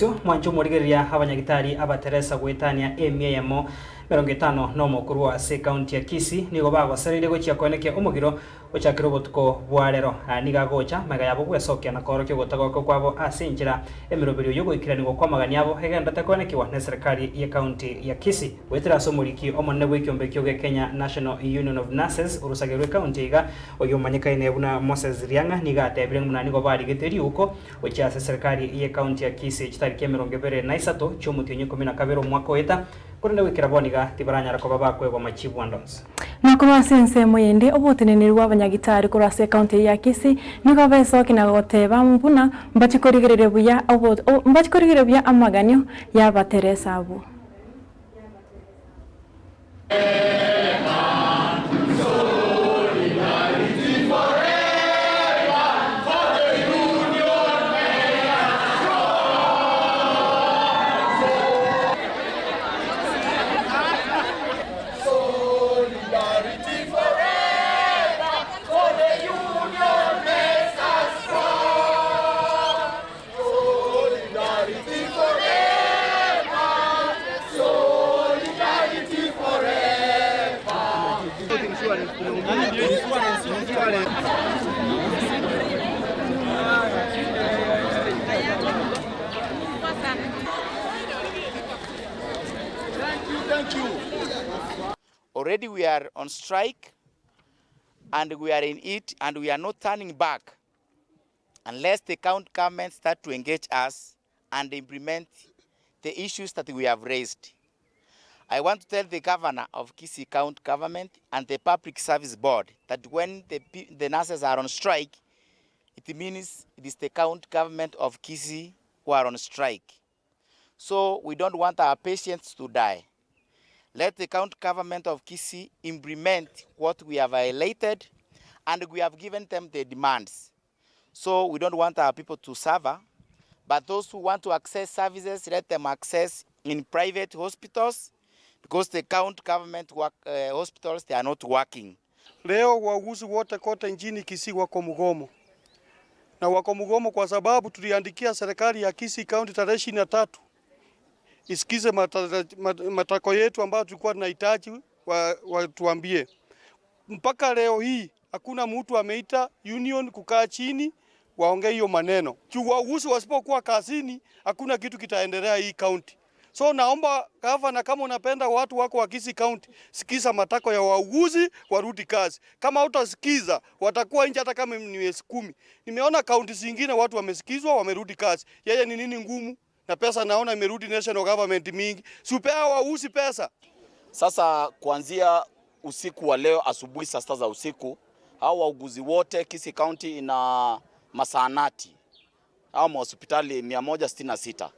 Mwanche omorigereria abanyagitari abateresa goetania emia eyemo emerongo etano nomo korwa ase ekaunti ya Kisii nigo bagosereire gochia koenekia omogiro ochakire obotuko bwa rero. Aya nigo agocha magega yabo gwesokia na koorokia ogotagoka kwabo ase enchera emeroberio y'ogoikeranigwa kw'amagani abo egenderete koenekigwa neserikari y'ekaunti ya Kisii goetera ase omoriki omonene bw'ekiombe ekio gia Kenya National Union of Nurses orosage rw'ekaunti iga oyio omanyekaine buna Moses Riang'a nigo atebire buna nigo barigete riuko Gochia ase serikali y'ecounty ya Kisii chitariki emerongo ebere na isato chi'omotienyi ikomi na kabere omwaka oeta, korende goikera bono iga tibaranyara koba bakoegwa machibu ande onsi. Na korwa ase ensemo yende oboteneneri bw'abanyagitari korwa ase ecounty eye ya Kisii nigo besokia na goteba buna mbachi korigereria buya mbachi korigereria buya amaganio y'abateresa abwo. Already we are on strike and we are in it and we are not turning back unless the county government start to engage us and implement the issues that we have raised. I want to tell the governor of Kisii County government and the Public Service Board that when the nurses are on strike, it means it is the county government of Kisii who are on strike. So we don't want our patients to die. Let the county government of Kisii implement what we have violated and we have given them the demands. So we don't want our people to suffer, but those who want to access services, let them access in private hospitals because the county government work, hospitals, they are not working. Leo wauguzi wote kote nchini Kisii wako mgomo, na wako mgomo kwa sababu tuliandikia serikali ya Kisii County tarehe 23 isikize matako yetu ambayo tulikuwa tunahitaji watuambie. Mpaka leo hii hakuna mtu ameita union kukaa chini waongee hiyo maneno. Juu wauguzi wasipokuwa kazini hakuna kitu kitaendelea hii county. So naomba gavana, kama unapenda watu wako wa Kisii County, sikiza matako ya wauguzi warudi kazi. Kama hutasikiza watakuwa nje hata kama ni miezi 10. Nimeona kaunti zingine watu wamesikizwa wamerudi kazi. Yeye ni nini ngumu? Na pesa naona imerudi national government mingi. Si upea wauguzi pesa. Sasa kuanzia usiku wa leo asubuhi saa 6 za usiku, hao wauguzi wote Kisii County ina masaanati au mahospitali 166.